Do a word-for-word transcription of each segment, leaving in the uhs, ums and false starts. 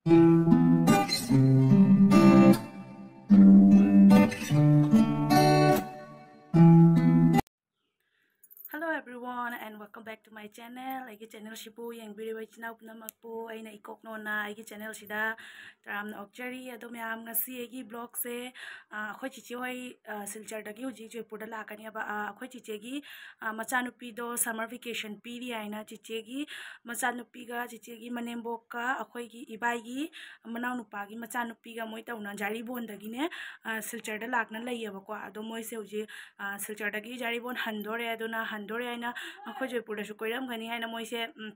Hello everyone and welcome back to my channel. ꯑꯩꯒꯤ ꯆꯦꯅꯦꯜꯁꯤꯕꯨ ꯌꯦꯡꯕꯤꯔꯤꯕ ꯏꯆꯤꯟ ꯏꯅꯥꯎ ꯄꯨꯝꯅꯃꯛꯄꯨ ꯑꯩꯅ ꯏꯀꯣꯛ ꯅꯣꯟꯅ ꯑꯩꯒꯤ ꯆꯦꯅꯦꯜꯁꯤꯗ ꯇꯔꯥꯝꯅ ꯑꯣꯛꯆꯔꯤ꯫ ꯑꯗꯣ ꯃꯌꯥꯝ, ꯉꯁꯤ ꯑꯩꯒꯤ ꯕ꯭ꯂꯣꯒꯁꯦ, ꯑ, ꯑꯩꯈꯣꯏ ꯆꯤꯆꯦ ꯍꯣꯏ, ꯑ, ꯁꯤꯜꯆꯔꯗꯒꯤ ꯍꯧꯖꯤꯛ ꯖꯣꯏꯄꯨꯔꯗ ꯂꯥꯛꯀꯅꯦꯕ꯫ ꯑ, ꯑꯩꯈꯣꯏ ꯆꯤꯆꯦꯒꯤ, ꯑ, ꯃꯆꯥꯅꯨꯄꯤꯗꯣ summer vacation ꯄꯤꯔꯤ ꯍꯥꯏꯅ ꯆꯤꯆꯦꯒꯤ ꯃꯆꯥꯅꯨꯄꯤꯒ ꯆꯤꯆꯦꯒꯤ ꯃꯅꯦꯝꯕꯣꯛꯀ ꯑꯩꯈꯣꯏꯒꯤ ꯏꯕꯥꯏꯒꯤ ꯃꯅꯥꯎꯅꯨꯄꯥꯒꯤ ꯃꯆꯥꯅꯨꯄꯤꯒ ꯃꯣꯏ ꯇꯧꯅ ꯖꯥꯔꯤꯕꯣꯟꯗꯒꯤꯅꯦ, ꯑ, ꯁꯤꯜꯆꯔꯗ ꯂꯥꯛꯅ ꯂꯩꯌꯦꯕꯀꯣ꯫ ꯑꯗꯣ ꯃꯣꯏꯁꯦ ꯍꯧꯖꯤꯛ, ꯑ, ꯁꯤꯜꯆꯔꯗꯒꯤ ꯖꯥꯔꯤꯕꯣꯟ ꯍꯟꯗꯣꯔꯦ꯫ ꯑꯗꯨꯅ ꯍꯟꯗꯣꯔꯦ ꯍꯥꯏꯅ ꯑꯩꯈꯣꯏ ꯖꯣꯏꯄꯨꯔꯗꯁꯨ ꯀꯣꯏꯔꯝꯒꯅꯤ ꯍꯥꯏꯅ ꯃꯣꯏꯁꯦ, ꯎꯝ,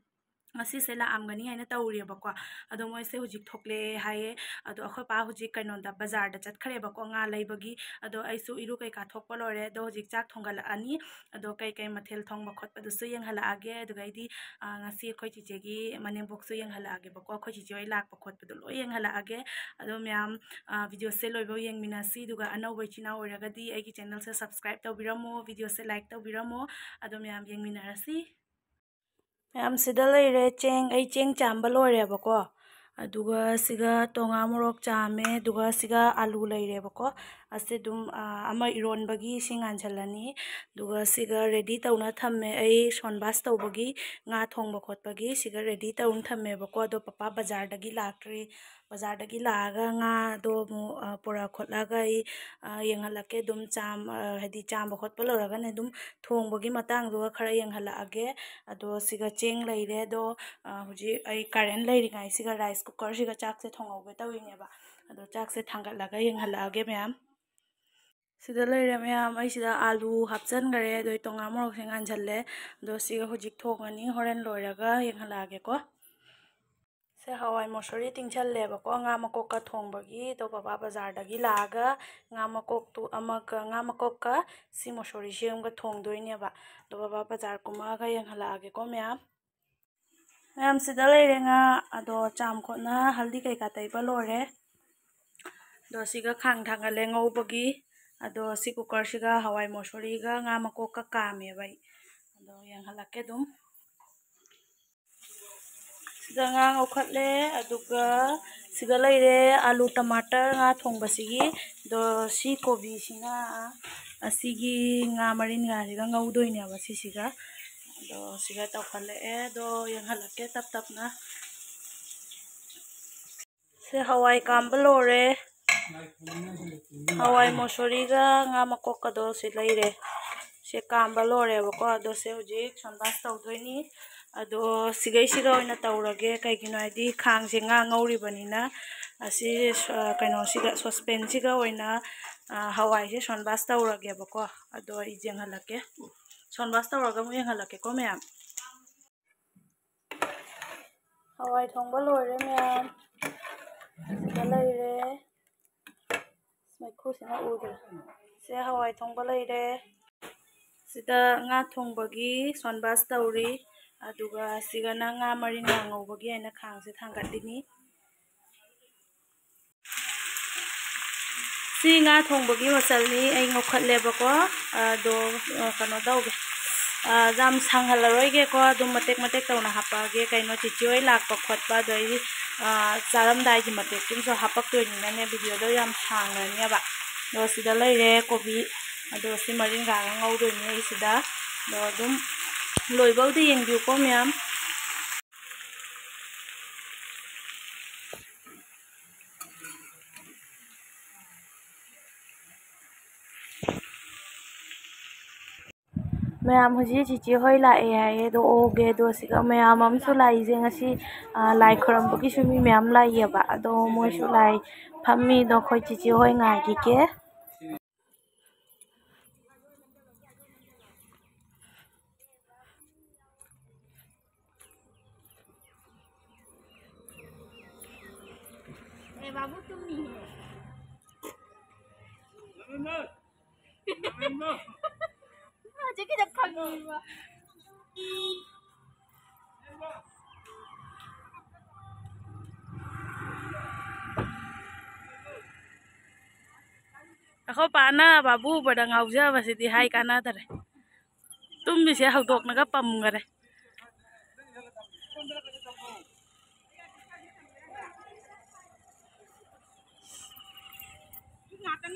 ꯉꯁꯤꯁꯦ ꯂꯥꯛꯑꯝꯒꯅꯤ ꯍꯥꯏꯅ ꯇꯧꯔꯦꯕꯀꯣ꯫ ꯑꯗꯣ ꯃꯣꯏꯁꯦ ꯍꯧꯖꯤꯛ ꯊꯣꯛꯂꯛꯑꯦ ꯍꯥꯏꯌꯦ꯫ ꯑꯗꯣ ꯑꯩꯈꯣꯏ ꯄꯥ ꯍꯧꯖꯤꯛ ꯀꯩꯅꯣꯗ, ꯕꯖꯥꯔꯗ ꯆꯠꯈ꯭ꯔꯦꯕꯀꯣ, ꯉꯥ ꯂꯩꯕꯒꯤ꯫ ꯑꯗꯣ ꯑꯩꯁꯨ ꯏꯔꯨ ꯀꯩꯀꯥ ꯊꯣꯛꯄ ꯂꯣꯏꯔꯦ꯫ ꯑꯗꯣ ꯍꯧꯖꯤꯛ ꯆꯥꯛ ꯊꯣꯡꯒꯠꯂꯛꯑꯅꯤ꯫ ꯑꯗꯣ ꯀꯩꯀꯩ ꯃꯊꯦꯜ ꯊꯣꯡꯕ ꯈꯣꯠꯄꯗꯨꯁꯨ ꯌꯦꯡꯍꯜꯂꯛꯑꯒꯦ꯫ ꯑꯗꯨꯒ ꯑꯩꯗꯤ, ꯑ, ꯉꯁꯤ ꯑꯩꯈꯣꯏ ꯆꯤꯆꯦꯒꯤ ꯃꯅꯦꯝꯕꯣꯛꯁꯨ ꯌꯦꯡꯍꯜꯂꯛꯑꯒꯦꯕꯀꯣ, ꯑꯩꯈꯣꯏ ꯆꯤꯆꯦ ꯍꯣꯏ ꯂꯥꯛꯄ ꯈꯣꯠꯄꯗꯣ ꯂꯣꯏ ꯌꯦꯡꯍꯜꯂꯛꯑꯒꯦ꯫ ꯑꯗꯣ ꯃꯌꯥꯝ, ꯑ, ꯚꯤꯗꯤꯑꯣꯁꯦ ꯂꯣꯏꯕꯧ ꯌꯦꯡꯃꯤꯟꯅꯁꯤ꯫ ꯑꯗꯨꯒ ꯑꯅꯧꯕ ꯏꯆꯤꯟ ꯏꯅꯥꯎ ꯑꯣꯏꯔꯒꯗꯤ ꯑꯩꯒꯤ ꯆꯦꯅꯦꯜꯁꯦ subscribe ꯇꯧꯕꯤꯔꯝꯃꯣ, ꯚꯤꯗꯤꯑꯣꯁꯦ like ꯇꯧꯕꯤꯔꯝꯃꯣ꯫ ꯑꯗꯣ ꯃꯌꯥꯝ ꯌꯦꯡꯃꯤꯟꯅꯔꯁꯤ꯫ ꯃꯌꯥꯝ, ꯁꯤꯗ ꯂꯩꯔꯦ ꯆꯦꯡ꯫ ꯑꯩ ꯆꯦꯡ ꯆꯥꯝꯕ ꯂꯣꯏꯔꯦꯕꯀꯣ꯫ ꯑꯗꯨꯒ ꯁꯤꯒ ꯇꯣꯉꯥ ꯃꯣꯔꯣꯛ ꯆꯥꯝꯃꯦ, ꯑꯗꯨꯒ ꯁꯤꯒ ꯑꯂꯨ ꯂꯩꯔꯦꯕꯀꯣ꯫ ꯑꯁꯤ ꯑꯗꯨꯝ, ꯑ, ꯑꯃ ꯏꯔꯣꯟꯕꯒꯤ ꯁꯤ ꯉꯥꯟꯁꯤꯜꯂꯅꯤ꯫ ꯑꯗꯨꯒ ꯁꯤꯒ ready ꯇꯧꯅ ꯊꯝꯃꯦ ꯑꯩ ꯁꯣꯟꯕꯥꯁ ꯇꯧꯕꯒꯤ, ꯉꯥ ꯊꯣꯡꯕ ꯈꯣꯠꯄꯒꯤ ꯁꯤꯒ ready ꯇꯧꯅ ꯊꯝꯃꯦꯕꯀꯣ꯫ ꯑꯗꯣ ꯄꯄꯥ ꯕꯖꯥꯔꯗꯒꯤ ꯂꯥꯛꯇ꯭ꯔꯤ꯫ ꯕꯖꯥꯔꯗꯒꯤ ꯂꯥꯛꯑꯒ ꯉꯥꯗꯣ ꯑꯃꯨꯛ, ꯑ, ꯄꯨꯔꯛ ꯈꯣꯠꯂꯒ ꯑꯩ, ꯑ, ꯌꯦꯡꯍꯜꯂꯛꯀꯦ꯫ ꯑꯗꯨꯝ ꯆꯥꯝ-, ꯑ, ꯍꯥꯏꯗꯤ ꯆꯥꯝꯕ ꯈꯣꯠꯄ ꯂꯣꯏꯔꯒꯅꯦ ꯑꯗꯨꯝ ꯊꯣꯡꯕꯒꯤ ꯃꯇꯥꯡꯗꯨꯒ ꯈꯔ ꯌꯦꯡꯍꯜꯂꯛꯑꯒꯦ꯫ ꯑꯗꯣ ꯁꯤꯒ ꯆꯦꯡ ꯂꯩꯔꯦ꯫ ꯑꯗꯣ, ꯑ, ꯍꯧꯖꯤꯛ ꯑꯩ current ꯂꯩꯔꯤꯉꯩꯁꯤꯒ rice cookerꯁꯤꯒ ꯆꯥꯛꯁꯦ ꯊꯣꯡꯍꯧꯒꯦ ꯇꯧꯔꯤꯅꯦꯕ꯫ ꯑꯗꯣ ꯆꯥꯛꯁꯦ ꯊꯥꯡꯒꯠꯂꯒ ꯌꯦꯡꯍꯜꯂꯛꯑꯒꯦ ꯃꯌꯥꯝ꯫ ꯁꯤꯗ ꯂꯩꯔꯦ ꯃꯌꯥꯝ꯫ ꯑꯩ ꯁꯤꯗ ꯑꯥꯂꯨ ꯍꯥꯞꯆꯟꯈꯔꯦ꯫ ꯑꯗꯣ ꯑꯩ ꯇꯣꯉꯥ ꯃꯣꯔꯣꯛꯁꯦ ꯉꯥꯟꯁꯜꯂꯦ꯫ ꯑꯗꯣ ꯁꯤꯒ ꯍꯧꯖꯤꯛ ꯊꯣꯡꯉꯅꯤ꯫ ꯍꯣꯔꯦꯟ ꯂꯣꯏꯔꯒ ꯌꯦꯡꯍꯜꯂꯛꯑꯒꯦꯀꯣ꯫ ꯁꯦ ꯍꯋꯥꯏ ꯃꯣꯁꯣꯔꯤ ꯇꯤꯡꯁꯜꯂꯦꯕꯀꯣ, ꯉꯥ ꯃꯀꯣꯛꯀ ꯊꯣꯡꯕꯒꯤ꯫ ꯑꯗꯣ ꯕꯕꯥ ꯕꯖꯥꯔꯗꯒꯤ ꯂꯥꯛꯑꯒ ꯉꯥ ꯃꯀꯣꯛꯇꯨ ꯑꯃꯒ, ꯉꯥ ꯃꯀꯣꯛꯀ ꯁꯤ ꯃꯣꯁꯣꯔꯤꯁꯤ ꯑꯃꯒ ꯊꯣꯡꯗꯣꯏꯅꯦꯕ꯫ ꯑꯗꯣ ꯕꯕꯥ ꯕꯖꯥꯔ ꯀꯨꯝꯃꯛꯑꯒ ꯌꯦꯡꯍꯜꯂꯛꯑꯒꯦꯀꯣ ꯃꯌꯥꯝ꯫ ꯃꯌꯥꯝ, ꯁꯤꯗ ꯂꯩꯔꯦ ꯉꯥ꯫ ꯑꯗꯣ ꯆꯥꯝ ꯈꯣꯠꯅ ꯍꯜꯗꯤ ꯀꯩꯀꯥ ꯇꯩꯕ ꯂꯣꯏꯔꯦ꯫ ꯑꯗꯣ ꯁꯤꯒ ꯈꯥꯡ ꯊꯥꯡꯒꯠꯂꯦ ꯉꯧꯕꯒꯤ꯫ ꯑꯗꯣ ꯁꯤ cookerꯁꯤꯒ ꯍꯋꯥꯏ ꯃꯣꯁꯣꯔꯤꯒ ꯉꯥ ꯃꯀꯣꯛꯀ ꯀꯥꯝꯃꯦꯕ ꯑꯩ꯫ ꯑꯗꯣ ꯌꯦꯡꯍꯜꯂꯛꯀꯦ ꯑꯗꯨꯝ꯫ ꯁꯤꯗ ꯉꯥ ꯉꯧꯈꯠꯂꯦ, ꯑꯗꯨꯒ ꯁꯤꯗ ꯂꯩꯔꯦ ꯑꯥꯂꯨ ꯇꯃꯥꯇꯔ ꯉꯥ ꯊꯣꯡꯕꯁꯤꯒꯤ꯫ ꯑꯗꯣ ꯁꯤ ꯀꯣꯕꯤꯁꯤꯅ ꯑꯁꯤꯒꯤ ꯉꯥ ꯃꯔꯤꯟꯒꯥꯁꯤꯒ ꯉꯧꯗꯣꯏꯅꯦꯕ ꯁꯤꯁꯤꯒ꯫ ꯑꯗꯣ ꯁꯤꯒ ꯇꯧꯈꯠꯂꯛꯑꯦ꯫ ꯑꯗꯣ ꯌꯦꯡꯍꯜꯂꯛꯀꯦ ꯇꯞ ꯇꯞꯅ꯫ ꯁꯦ ꯍꯋꯥꯏ ꯀꯥꯝꯕ ꯂꯣꯏꯔꯦ꯫ ꯍꯋꯥꯏ ꯃꯨꯁꯣꯔꯤꯒ ꯉꯥ ꯃꯀꯣꯛꯀꯗꯣ ꯁꯤ ꯂꯩꯔꯦ꯫ ꯁꯦ ꯀꯥꯝꯕ ꯂꯣꯏꯔꯦꯕꯀꯣ꯫ ꯑꯗꯣ ꯁꯦ ꯍꯧꯖꯤꯛ ꯁꯣꯟꯕꯥꯁ ꯇꯧꯗꯣꯏꯅꯤ꯫ ꯑꯗꯣ ꯁꯤꯒꯩꯁꯤꯒ ꯑꯣꯏꯅ ꯇꯧꯔꯒꯦ꯫ ꯀꯩꯒꯤꯅꯣ ꯍꯥꯏꯗꯤ ꯈꯥꯡꯁꯦ ꯉꯥ ꯉꯧꯔꯤꯕꯅꯤꯅ ꯑꯁꯤ ꯁ-, ꯀꯩꯅꯣꯁꯤꯒ, ꯁꯣꯁꯄꯦꯟꯁꯤꯒ ꯑꯣꯏꯅ, ꯑ, ꯍꯋꯥꯏꯁꯦ ꯁꯣꯟꯕꯥꯁ ꯇꯧꯔꯒꯦꯕꯀꯣ꯫ ꯑꯗꯣ ꯑꯩ ꯌꯦꯡꯍꯜꯂꯛꯀꯦ꯫ ꯁꯣꯟꯕꯥꯁ ꯇꯧꯔꯒ ꯑꯃꯨꯛ ꯌꯦꯡꯍꯜꯂꯛꯀꯦꯀꯣ ꯃꯌꯥꯝ꯫ ꯍꯋꯥꯏ ꯊꯣꯡꯕ ꯂꯣꯏꯔꯦ ꯃꯌꯥꯝ꯫ ꯁꯤꯗ ꯂꯩꯔꯦ꯫ ꯃꯩꯈꯨꯁꯤꯅ ꯎꯗ꯭ꯔꯦ꯫ ꯁꯦ ꯍꯋꯥꯏ ꯊꯣꯡꯕ ꯂꯩꯔꯦ꯫ ꯁꯤꯗ ꯉꯥ ꯊꯣꯡꯕꯒꯤ ꯁꯣꯟꯕꯥꯁ ꯇꯧꯔꯤ꯫ ꯑꯗꯨꯒ ꯁꯤꯒꯅ ꯉꯥ ꯃꯔꯤꯟ ꯉꯥ ꯉꯧꯕꯒꯤ ꯍꯥꯏꯅ ꯈꯥꯡꯁꯦ ꯊꯥꯡꯒꯠꯂꯤꯅꯤ꯫ ꯁꯤ ꯉꯥ ꯊꯣꯡꯕꯒꯤ ꯃꯆꯜꯅꯤ ꯑꯩ ꯉꯧꯈꯠꯂꯦꯕꯀꯣ꯫ ꯑꯗꯣ, ꯑ, ꯀꯩꯅꯣ ꯇꯧꯒꯦ꯫ ꯑ, ꯌꯥꯝ ꯁꯥꯡꯍꯜꯂꯔꯣꯏꯒꯦꯀꯣ꯫ ꯑꯗꯨꯝ ꯃꯇꯦꯛ ꯃꯇꯦꯛ ꯇꯧꯅ ꯍꯥꯄꯛꯑꯒꯦ꯫ ꯀꯩꯅꯣ, ꯆꯤꯆꯦ ꯍꯣꯏ ꯂꯥꯛꯄ ꯈꯣꯠꯄ, ꯑꯗꯩ, ꯑ, ꯆꯥꯔꯝꯗꯥꯏꯒꯤ ꯃꯇꯦꯛꯇꯨꯝꯁꯨ ꯍꯥꯄꯛꯇꯣꯏꯅꯤꯅꯅꯦ, ꯚꯤꯗꯤꯑꯣꯗꯣ ꯌꯥꯝ ꯁꯥꯡꯉꯅꯦꯕ꯫ ꯑꯗꯣ ꯁꯤꯗ ꯂꯩꯔꯦ ꯀꯣꯕꯤ꯫ ꯑꯗꯣ ꯁꯤ ꯃꯔꯤꯡꯒꯥꯒ ꯉꯧꯗꯣꯏꯅꯦ ꯑꯩ ꯁꯤꯗ꯫ ꯑꯗꯣ ꯑꯗꯨꯝ ꯂꯣꯏꯕꯧꯗꯤ ꯌꯦꯡꯕꯤꯌꯨꯀꯣ ꯃꯌꯥꯝ꯫ ꯃꯌꯥꯝ ꯍꯧꯖꯤꯛ ꯆꯤꯆꯦ ꯍꯣꯏ ꯂꯥꯛꯑꯦ ꯍꯥꯏꯌꯦ꯫ ꯑꯗꯣ ꯑꯣꯒꯦ꯫ ꯑꯗꯣ ꯁꯤꯒ ꯃꯌꯥꯝ ꯑꯃꯁꯨ ꯂꯥꯛꯏꯁꯦ ꯉꯁꯤ, ꯑ, ꯂꯥꯏ ꯈꯣꯏꯔꯝꯕꯒꯤꯁꯨ ꯃꯤ ꯃꯌꯥꯝ ꯂꯥꯛꯏꯌꯦꯕ꯫ ꯑꯗꯣ ꯃꯣꯏꯁꯨ ꯂꯥꯏ ꯐꯝꯃꯤ꯫ ꯑꯗꯣ ꯑꯩꯈꯣꯏ ꯆꯤꯆꯦ ꯍꯣꯏ ꯉꯥꯏꯈꯤꯒꯦ꯫ ए बाबू, तुम नहीं है। ꯍꯧꯖꯤꯛꯀꯤꯗ ꯈꯪꯉꯤꯕ꯫ ꯑꯩꯈꯣꯏ ꯄꯥꯅ ꯕꯥꯕꯨ ꯎꯕꯗ ꯉꯥꯎꯖꯕꯁꯤꯗꯤ ꯍꯥꯏ ꯀꯥꯟꯅꯗꯔꯦ꯫ ꯇꯨꯝꯃꯤꯁꯦ ꯍꯧꯗꯣꯛꯅꯒ ꯄꯝꯈꯔꯦ꯫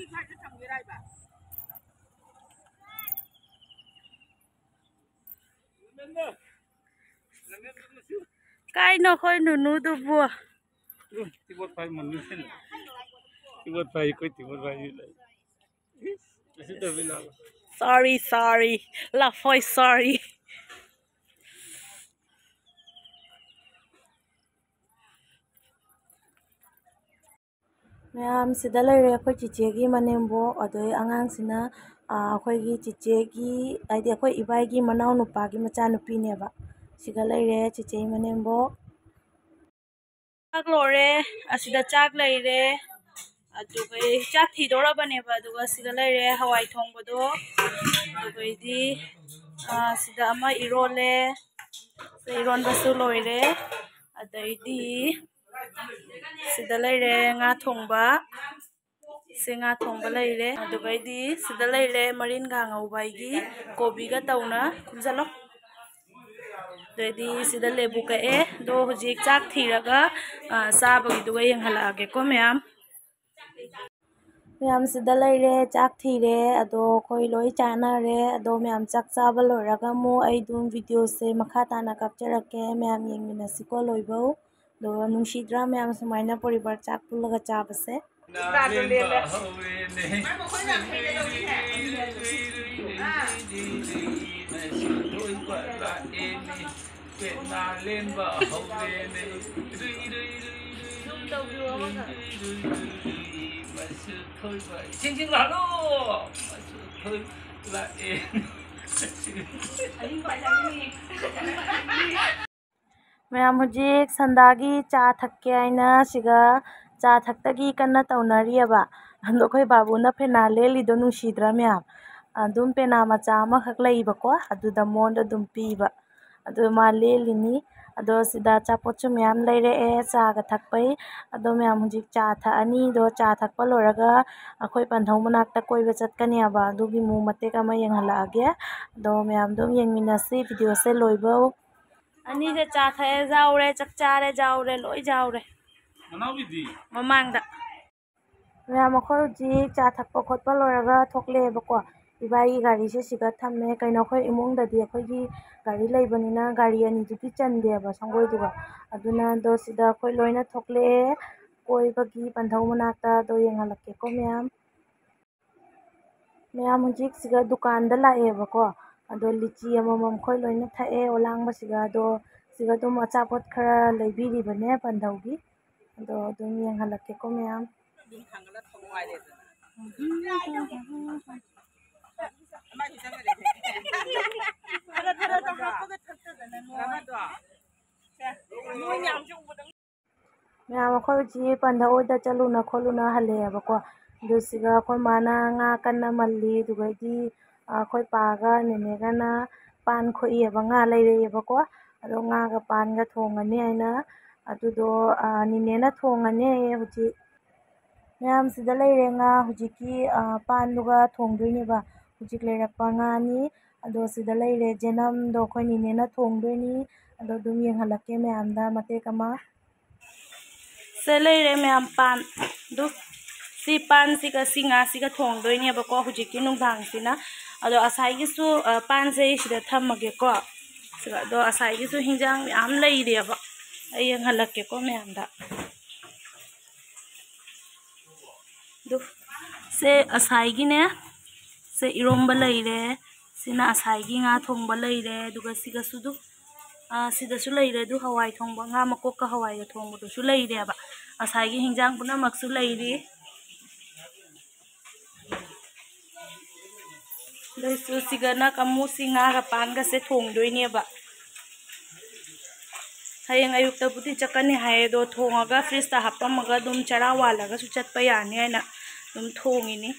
ꯀꯥꯏꯅꯣ ꯑꯩꯈꯣꯏ ꯅꯨꯅꯨꯗꯨꯕꯨ? ꯇꯤꯕꯣꯠ ꯐꯥꯏ ꯃꯟꯅꯤ꯫ ꯇꯤꯕꯣꯠ ꯐꯥꯏ, ꯑꯩꯈꯣꯏ ꯇꯤꯕꯣꯠ ꯐꯥꯏ꯫ Sorry, sorry. ꯂꯐꯣꯏ, sorry. ꯃꯌꯥꯝ, ꯁꯤꯗ ꯂꯩꯔꯦ ꯑꯩꯈꯣꯏ ꯆꯤꯆꯦꯒꯤ ꯃꯅꯦꯝꯕꯣꯛ꯫ ꯑꯗꯩ ꯑꯉꯥꯡꯁꯤꯅ, ꯑ, ꯑꯩꯈꯣꯏꯒꯤ ꯆꯤꯆꯦꯒꯤ, ꯍꯥꯏꯗꯤ ꯑꯩꯈꯣꯏ ꯏꯕꯥꯏꯒꯤ ꯃꯅꯥꯎ ꯅꯨꯄꯥꯒꯤ ꯃꯆꯥꯅꯨꯄꯤꯅꯦꯕ꯫ ꯁꯤꯒ ꯂꯩꯔꯦ ꯆꯤꯆꯦꯒꯤ ꯃꯅꯦꯝꯕꯣꯛ꯫ ꯆꯥꯛ ꯂꯣꯏꯔꯦ꯫ ꯑꯁꯤꯗ ꯆꯥꯛ ꯂꯩꯔꯦ꯫ ꯑꯗꯨꯒ ꯑꯩ ꯆꯥꯛ ꯊꯤꯗꯧꯔꯕꯅꯦꯕ꯫ ꯑꯗꯨꯒ ꯁꯤꯗ ꯂꯩꯔꯦ ꯍꯋꯥꯏ ꯊꯣꯡꯕꯗꯣ꯫ ꯑꯗꯨꯒꯩꯗꯤ, ꯑ, ꯁꯤꯗ ꯑꯃ ꯏꯔꯣꯜꯂꯦ꯫ ꯏꯔꯣꯟꯕꯁꯨ ꯂꯣꯏꯔꯦ꯫ ꯑꯗꯩꯗꯤ ꯁꯤꯗ ꯂꯩꯔꯦ ꯉꯥ ꯊꯣꯡꯕ꯫ ꯁꯤ ꯉꯥ ꯊꯣꯡꯕ ꯂꯩꯔꯦ꯫ ꯑꯗꯨꯒꯩꯗꯤ ꯁꯤꯗ ꯂꯩꯔꯦ ꯃꯔꯤꯟꯒ ꯉꯧꯕ ꯑꯩꯒꯤ ꯀꯣꯕꯤꯒ ꯇꯧꯅ꯫ ꯈꯨꯝꯖꯜꯂꯣ꯫ ꯑꯗꯩꯗꯤ ꯁꯤꯗ ꯂꯦꯕꯨ ꯀꯛꯑꯦ꯫ ꯑꯗꯣ ꯍꯧꯖꯤꯛ ꯆꯥꯛ ꯊꯤꯔꯒ, ꯑ, ꯆꯥꯕꯒꯤꯗꯨꯒ ꯌꯦꯡꯍꯜꯂꯛꯑꯒꯦꯀꯣ ꯃꯌꯥꯝ꯫ ꯃꯌꯥꯝ ꯁꯤꯗ ꯂꯩꯔꯦ, ꯆꯥꯛ ꯊꯤꯔꯦ꯫ ꯑꯗꯣ ꯑꯩꯈꯣꯏ ꯂꯣꯏ ꯆꯥꯅꯔꯦ꯫ ꯑꯗꯣ ꯃꯌꯥꯝ ꯆꯥꯛ ꯆꯥꯕ ꯂꯣꯏꯔꯒ ꯑꯃꯨꯛ ꯑꯩ ꯑꯗꯨꯝ videoꯁꯦ ꯃꯈꯥ ꯇꯥꯅ ꯀꯥꯞꯆꯔꯛꯀꯦ꯫ ꯃꯌꯥꯝ ꯌꯦꯡꯃꯤꯟꯅꯁꯤꯀꯣ ꯂꯣꯏꯕꯧ꯫ ꯑꯗꯣ ꯅꯨꯡꯁꯤꯗ꯭ꯔꯥ ꯃꯌꯥꯝ ꯁꯨꯃꯥꯏꯅ ꯄꯣꯔꯤꯕꯔ ꯆꯥꯛ ꯄꯨꯜꯂꯒ ꯆꯥꯕꯁꯦ? ꯃꯌꯥꯝ ꯍꯧꯖꯤꯛ ꯁꯟꯗꯥꯒꯤ ꯆꯥ ꯊꯛꯀꯦ ꯍꯥꯏꯅ ꯁꯤꯒ ꯆꯥ ꯊꯛꯇꯒꯤ ꯀꯟꯅ ꯇꯧꯅꯔꯤꯑꯕ꯫ ꯑꯗꯣ ꯑꯩꯈꯣꯏ ꯕꯥꯕꯨꯅ ꯄꯦꯅꯥ ꯂꯦꯜꯂꯤꯗꯣ ꯅꯨꯡꯁꯤꯗ꯭ꯔꯥ ꯃꯌꯥꯝ? ꯑꯗꯨꯝ ꯄꯦꯅꯥ ꯃꯆꯥ ꯑꯃꯈꯛ ꯂꯩꯕꯀꯣ, ꯑꯗꯨꯗ ꯃꯉꯣꯟꯗ ꯑꯗꯨꯝ ꯄꯤꯕ꯫ ꯑꯗꯨ ꯃꯥ ꯂꯦꯜꯂꯤꯅꯤ꯫ ꯑꯗꯣ ꯁꯤꯗ ꯑꯆꯥꯄꯣꯠꯁꯨ ꯃꯌꯥꯝ ꯂꯩꯔꯛꯑꯦ, ꯆꯥꯒ ꯊꯛꯄꯩ꯫ ꯑꯗꯣ ꯃꯌꯥꯝ ꯍꯧꯖꯤꯛ ꯆꯥ ꯊꯛꯑꯅꯤ꯫ ꯑꯗꯣ ꯆꯥ ꯊꯛꯄ ꯂꯣꯏꯔꯒ ꯑꯩꯈꯣꯏ ꯄꯟꯊꯧ ꯃꯅꯥꯛꯇ ꯀꯣꯏꯕ ꯆꯠꯀꯅꯦꯕ꯫ ꯑꯗꯨꯒꯤ ꯃꯨ ꯃꯇꯦꯛ ꯑꯃ ꯌꯦꯡꯍꯜꯂꯛꯑꯒꯦ꯫ ꯑꯗꯣ ꯃꯌꯥꯝ ꯑꯗꯨꯝ ꯌꯦꯡꯃꯤꯟꯅꯁꯤ videoꯁꯦ ꯂꯣꯏꯕꯧ꯫ ꯑꯅꯤꯁꯦ ꯆꯥ ꯊꯛꯑꯦ ꯌꯥꯎꯔꯦ, ꯆꯥꯛ ꯆꯥꯔꯦ ꯌꯥꯎꯔꯦ, ꯂꯣꯏ ꯌꯥꯎꯔꯦ꯫ ꯃꯃꯥꯡꯗ꯫ ꯃꯌꯥꯝ, ꯑꯩꯈꯣꯏ ꯍꯧꯖꯤꯛ ꯆꯥ ꯊꯛꯄ ꯈꯣꯠꯄ ꯂꯣꯏꯔꯒ ꯊꯣꯛꯂꯛꯑꯦꯕꯀꯣ꯫ ꯏꯕꯥꯏꯒꯤ ꯒꯥꯔꯤꯁꯦ ꯁꯤꯗ ꯊꯝꯃꯦ꯫ ꯀꯩꯅꯣ, ꯑꯩꯈꯣꯏ ꯏꯃꯨꯡꯗꯗꯤ ꯑꯩꯈꯣꯏꯒꯤ ꯒꯥꯔꯤ ꯂꯩꯕꯅꯤꯅ ꯒꯥꯔꯤ ꯑꯅꯤꯗꯨꯗꯤ ꯆꯟꯗꯦꯕ ꯁꯪꯒꯣꯏꯗꯨꯒ꯫ ꯑꯗꯨꯅ ꯑꯗꯣ ꯁꯤꯗ ꯑꯩꯈꯣꯏ ꯂꯣꯏꯅ ꯊꯣꯛꯂꯛꯑꯦ ꯀꯣꯏꯕꯒꯤ ꯄꯟꯊꯧ ꯃꯅꯥꯛꯇ꯫ ꯑꯗꯣ ꯌꯦꯡꯍꯜꯂꯛꯀꯦꯀꯣ ꯃꯌꯥꯝ꯫ ꯃꯌꯥꯝ, ꯍꯧꯖꯤꯛ ꯁꯤꯗ ꯗꯨꯀꯥꯟꯗ ꯂꯥꯛꯑꯦꯕꯀꯣ꯫ ꯑꯗꯣ ꯂꯤꯆꯤ ꯑꯃꯃꯝ ꯑꯩꯈꯣꯏ ꯂꯣꯏꯅ ꯊꯛꯑꯦ ꯑꯣꯂꯥꯡꯕꯁꯤꯒ꯫ ꯑꯗꯣ ꯁꯤꯗ ꯑꯗꯨꯝ ꯑꯆꯥꯄꯣꯠ ꯈꯔ ꯂꯩꯕꯤꯔꯤꯕꯅꯦ ꯄꯟꯊꯧꯒꯤ꯫ ꯑꯗꯣ ꯑꯗꯨꯝ ꯌꯦꯡꯍꯜꯂꯛꯀꯦꯀꯣ ꯃꯌꯥꯝ꯫ ꯃꯌꯥꯝ, ꯑꯩꯈꯣꯏ ꯍꯧꯖꯤꯛ ꯄꯟꯊꯧ ꯍꯣꯏꯗ ꯆꯠꯂꯨꯅ ꯈꯣꯠꯂꯨꯅ ꯍꯜꯂꯛꯑꯦꯕꯀꯣ꯫ ꯑꯗꯨ ꯁꯤꯒ ꯑꯩꯈꯣꯏ ꯃꯥꯅ ꯉꯥ ꯀꯟꯅ ꯃꯜꯂꯤ꯫ ꯑꯗꯨꯒꯩꯗꯤ ꯑꯩꯈꯣꯏ ꯄꯥꯒ ꯅꯦꯅꯦꯒꯅ ꯄꯥꯟ ꯈꯣꯛꯏꯑꯕ, ꯉꯥ ꯂꯩꯔꯛꯑꯦꯕꯀꯣ꯫ ꯑꯗꯣ ꯉꯥꯒ ꯄꯥꯟꯒ ꯊꯣꯡꯉꯅꯤ ꯍꯥꯏꯅ꯫ ꯑꯗꯨꯗꯣ, ꯑ, ꯅꯦꯅꯦꯅ ꯊꯣꯡꯉꯅꯤ ꯍꯥꯏꯌꯦ ꯍꯧꯖꯤꯛ꯫ ꯃꯌꯥꯝ, ꯁꯤꯗ ꯂꯩꯔꯦ ꯉꯥ ꯍꯧꯖꯤꯛꯀꯤ, ꯑ, ꯄꯥꯟꯗꯨꯒ ꯊꯣꯡꯗꯣꯏꯅꯦꯕ꯫ ꯍꯧꯖꯤꯛ ꯂꯩꯔꯛꯄ ꯉꯥꯅꯤ꯫ ꯑꯗꯣ ꯁꯤꯗ ꯂꯩꯔꯦ ꯖꯦꯅꯝꯗꯣ, ꯑꯩꯈꯣꯏ ꯅꯦꯅꯦꯅ ꯊꯣꯡꯗꯣꯏꯅꯤ꯫ ꯑꯗꯣ ꯑꯗꯨꯝ ꯌꯦꯡꯍꯜꯂꯛꯀꯦ ꯃꯌꯥꯝꯗ ꯃꯇꯦꯛ ꯑꯃ꯫ ꯁꯦ ꯂꯩꯔꯦ ꯃꯌꯥꯝ ꯄꯥꯟ꯫ ꯑꯗꯨ ꯁꯤ ꯄꯥꯟꯁꯤꯒ ꯁꯤ ꯉꯥꯁꯤꯒ ꯊꯣꯡꯗꯣꯏꯅꯦꯕꯀꯣ ꯍꯧꯖꯤꯛꯀꯤ ꯅꯨꯡꯗꯥꯡꯁꯤꯅ꯫ ꯑꯗꯣ ꯉꯁꯥꯏꯒꯤꯁꯨ, ꯑ, ꯄꯥꯟꯁꯦ ꯑꯩ ꯁꯤꯗ ꯊꯝꯃꯒꯦꯀꯣ꯫ ꯁꯤꯒ, ꯑꯗꯣ ꯉꯁꯥꯏꯒꯤꯁꯨ ꯍꯤꯟꯖꯥꯡ ꯃꯌꯥꯝ ꯂꯩꯔꯤꯑꯕ꯫ ꯑꯩ ꯌꯦꯡꯍꯜꯂꯛꯀꯦꯀꯣ ꯃꯌꯥꯝꯗ꯫ ꯑꯗꯨ ꯁꯦ ꯉꯁꯥꯏꯒꯤꯅꯦ, ꯁꯦ ꯏꯔꯣꯝꯕ ꯂꯩꯔꯦ, ꯁꯤꯅ ꯉꯁꯥꯏꯒꯤ ꯉꯥ ꯊꯣꯡꯕ ꯂꯩꯔꯦ, ꯑꯗꯨꯒ ꯁꯤꯒꯁꯨ ꯑꯗꯨ, ꯑ, ꯁꯤꯗꯁꯨ ꯂꯩꯔꯦ꯫ ꯑꯗꯨ ꯍꯋꯥꯏ ꯊꯣꯡꯕ, ꯉꯥ ꯃꯀꯣꯛꯀ ꯍꯋꯥꯏꯒ ꯊꯣꯡꯕꯗꯨꯁꯨ ꯂꯩꯔꯦꯕ꯫ ꯉꯁꯥꯏꯒꯤ ꯍꯤꯟꯖꯥꯡ ꯄꯨꯝꯅꯃꯛꯁꯨ ꯂꯩꯔꯤ꯫ ꯑꯗꯨꯏꯁꯨ ꯁꯤꯒꯅ ꯀꯥꯡꯃꯨꯁꯤ ꯉꯥꯒ ꯄꯥꯟꯒꯁꯦ ꯊꯣꯡꯗꯣꯏꯅꯦꯕ꯫ ꯍꯌꯦꯡ ꯑꯌꯨꯛꯇꯕꯨꯗꯤ ꯆꯠꯀꯅꯤ ꯍꯥꯏꯌꯦ, ꯑꯗꯣ ꯊꯣꯡꯉꯒ ꯐ꯭ꯔꯤꯖꯇ ꯍꯥꯞꯄꯝꯃꯒ ꯑꯗꯨꯝ ꯆꯔꯥ ꯋꯥꯜꯂꯒꯁꯨ ꯆꯠꯄ ꯌꯥꯅꯤ ꯍꯥꯏꯅ ꯑꯗꯨꯝ ꯊꯣꯡꯉꯤꯅꯤ꯫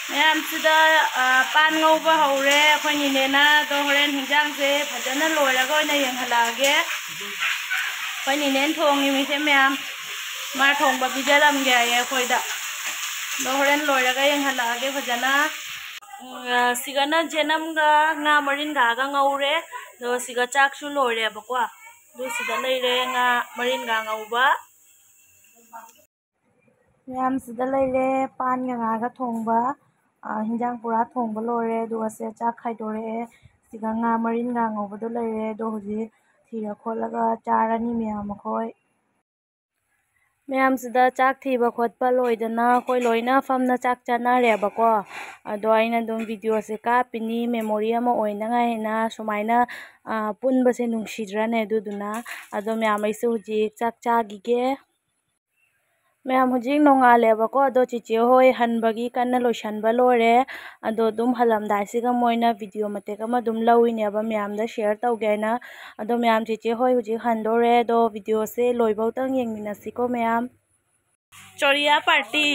ꯃꯌꯥꯝꯁꯤꯗ, ꯑ, ꯄꯥꯟ ꯉꯧꯕ ꯍꯧꯔꯦ ꯑꯩꯈꯣꯏ ꯅꯤꯅꯦꯅ꯫ ꯑꯗꯣ ꯍꯣꯔꯦꯟ ꯍꯤꯟꯖꯥꯡꯁꯦ ꯐꯖꯅ ꯂꯣꯏꯔꯒ ꯑꯣꯏꯅ ꯌꯦꯡꯍꯜꯂꯛꯑꯒꯦ꯫ ꯑꯩꯈꯣꯏ ꯅꯤꯅꯦꯅ ꯊꯣꯡꯉꯤ ꯃꯤꯁꯦ ꯃꯌꯥꯝ꯫ ꯃꯥ ꯊꯣꯡꯕ ꯄꯤꯖꯔꯝꯒꯦ ꯍꯥꯏꯌꯦ ꯑꯩꯈꯣꯏꯗ꯫ ꯑꯗꯣ ꯍꯣꯔꯦꯟ ꯂꯣꯏꯔꯒ ꯌꯦꯡꯍꯜꯂꯛꯑꯒꯦ ꯐꯖꯅ꯫ ꯎꯝ, ꯑ, ꯁꯤꯒꯅ ꯖꯦꯅꯝꯒ ꯉꯥ ꯃꯔꯤꯟꯒꯥꯒ ꯉꯧꯔꯦ꯫ ꯑꯗꯣ ꯁꯤꯒ ꯆꯥꯛꯁꯨ ꯂꯣꯏꯔꯦꯕꯀꯣ꯫ ꯑꯗꯨ ꯁꯤꯗ ꯂꯩꯔꯦ ꯉꯥ ꯃꯔꯤꯟꯒꯥ ꯉꯧꯕ꯫ ꯃꯌꯥꯝ ꯁꯤꯗ ꯂꯩꯔꯦ ꯄꯥꯟꯒ ꯉꯥꯒ ꯊꯣꯡꯕ꯫ ꯑ, ꯍꯤꯟꯖꯥꯡ ꯄꯨꯔꯥ ꯊꯣꯡꯕ ꯂꯣꯏꯔꯦ꯫ ꯑꯗꯨꯒ ꯁꯦ ꯆꯥꯛ ꯈꯥꯏꯗꯣꯔꯛꯑꯦ꯫ ꯁꯤꯒ ꯉꯥ ꯃꯔꯤꯟꯒꯥ ꯉꯧꯕꯗꯣ ꯂꯩꯔꯦ꯫ ꯑꯗꯣ ꯍꯧꯖꯤꯛ ꯊꯤꯔ ꯈꯣꯠꯂꯒ ꯆꯥꯔꯅꯤ ꯃꯌꯥꯝ ꯑꯩꯈꯣꯏ꯫ ꯃꯌꯥꯝꯁꯤꯗ ꯆꯥꯛ ꯊꯤꯕ ꯈꯣꯠꯄ ꯂꯣꯏꯗꯅ ꯑꯩꯈꯣꯏ ꯂꯣꯏꯅ ꯐꯝꯅ ꯆꯥꯛ ꯆꯥꯅꯔꯦꯕꯀꯣ꯫ ꯑꯗꯣ ꯑꯩꯅ ꯑꯗꯨꯝ ꯚꯤꯗꯤꯑꯣꯁꯦ ꯀꯥꯞꯄꯤꯅꯤ, ꯃꯦꯃꯣꯔꯤ ꯑꯃ ꯑꯣꯏꯅꯉꯥꯏ ꯍꯥꯏꯅ ꯁꯨꯃꯥꯏꯅ, ꯑ, ꯄꯨꯟꯕꯁꯦ ꯅꯨꯡꯁꯤꯗ꯭ꯔꯅꯦ? ꯑꯗꯨꯗꯨꯅ ꯑꯗꯣ ꯃꯌꯥꯝ ꯑꯩꯁꯨ ꯍꯧꯖꯤꯛ ꯆꯥꯛ ꯆꯥꯈꯤꯒꯦ꯫ ꯃꯌꯥꯝ ꯍꯧꯖꯤꯛ ꯅꯣꯡꯉꯥꯜꯂꯦꯕꯀꯣ꯫ ꯑꯗꯣ ꯆꯤꯆꯦ ꯍꯣꯏ ꯍꯟꯕꯒꯤ ꯀꯟꯅ ꯂꯣꯏꯁꯟꯕ ꯂꯣꯏꯔꯦ꯫ ꯑꯗꯣ ꯑꯗꯨꯝ ꯍꯜꯂꯝꯗꯥꯏꯁꯤꯒ ꯃꯣꯏꯅ ꯚꯤꯗꯤꯑꯣ ꯃꯇꯦꯛ ꯑꯃ ꯑꯗꯨꯝ ꯂꯧꯋꯤꯅꯦꯕ ꯃꯌꯥꯝꯗ ꯁꯤꯌꯔ ꯇꯧꯒꯦ ꯍꯥꯏꯅ꯫ ꯑꯗꯣ ꯃꯌꯥꯝ ꯆꯤꯆꯦ ꯍꯣꯏ ꯍꯧꯖꯤꯛ ꯍꯟꯗꯣꯔꯦ꯫ ꯑꯗꯣ ꯚꯤꯗꯤꯑꯣꯁꯦ ꯂꯣꯏꯕꯧꯇꯪ ꯌꯦꯡꯃꯤꯟꯅꯁꯤꯀꯣ ꯃꯌꯥꯝ꯫ ꯆꯣꯔꯤꯌꯥ ꯄꯥꯔꯇꯤ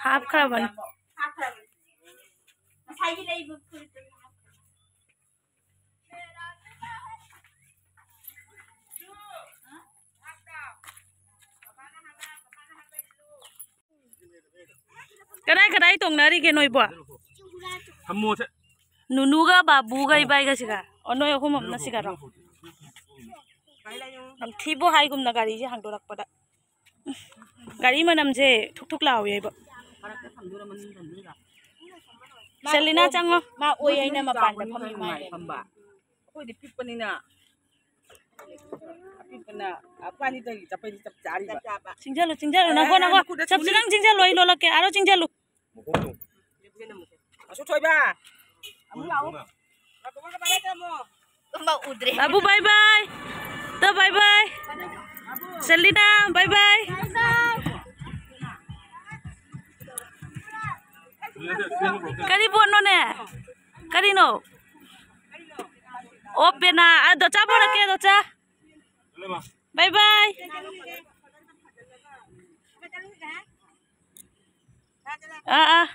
ꯍꯥꯞꯈ꯭ꯔꯕꯅꯤ꯫ ꯉꯁꯥꯏꯒꯤ ꯂꯩꯕ ꯐꯨꯔꯤꯠꯇꯨ꯫ ꯀꯗꯥꯏ ꯀꯗꯥꯏ ꯇꯣꯡꯅꯔꯤꯒꯦ ꯅꯣꯏꯕꯣ? ꯅꯨꯅꯨꯒ ꯕꯥꯕꯨꯒ ꯏꯕꯥꯏꯒ ꯁꯤꯒ꯫ ꯑꯣ, ꯅꯣꯏ ꯑꯍꯨꯝ ꯑꯃꯅ ꯁꯤꯒꯔꯣ? ꯌꯥꯝ ꯊꯤꯕꯣ ꯍꯥꯏꯒꯨꯝꯅ ꯒꯥꯔꯤꯁꯦ ꯍꯥꯡꯗꯣꯔꯛꯄꯗ꯫ ꯒꯥꯔꯤ ꯃꯅꯝꯁꯦ ꯊꯨꯛ ꯊꯨꯛ ꯂꯥꯎꯋꯦꯕ꯫ ꯁꯦꯂꯤꯅꯥ, ꯆꯪꯉꯣ꯫ ꯃꯥ ꯑꯣꯏ ꯍꯥꯏꯅ ꯃꯄꯥꯟꯗ ꯐꯝꯃꯤ ꯃꯥꯜꯂꯦ꯫ ꯑꯩꯈꯣꯏꯗꯤ ꯄꯤꯛꯄꯅꯤꯅ꯫ ꯑꯄꯤꯛꯄꯅ ꯑꯄꯥꯅꯤꯗꯒꯤ ꯆꯠꯄꯩꯗꯤ ꯆꯞ ꯆꯥꯔꯤꯕ꯫ ꯆꯤꯡꯖꯜꯂꯨ, ꯆꯤꯡꯖꯜꯂꯨ, ꯅꯈꯣ, ꯅꯈꯣ꯫ ꯆꯞꯁꯤ ꯅꯪ ꯆꯤꯡꯖꯜꯂꯨ, ꯑꯩ ꯂꯣꯜꯂꯛꯀꯦ꯫ ꯑꯥꯔꯣ ꯆꯤꯡꯖꯜꯂꯨ꯫ ꯑꯁꯨ ꯊꯣꯏꯕ꯫ ꯑꯃꯨꯛ ꯂꯥꯛꯑꯣ꯫ ꯀꯝꯕ ꯎꯗ꯭ꯔꯦ꯫ ꯕꯥꯕꯨ, bye bye꯫ ꯇꯣ, bye bye꯫ ꯁꯦꯂꯤꯅꯥ, bye bye꯫ ꯀꯔꯤ ꯄꯣꯠꯅꯣꯅꯦ? ꯀꯔꯤꯅꯣ? ꯑꯣ, ꯄꯦꯅꯥ꯫ ꯑ, ꯗꯣꯆꯥ ꯄꯣꯔꯛꯀꯦ, ꯗꯣꯆꯥ꯫ Bye bye꯫ ꯑꯥ, ꯑꯥ꯫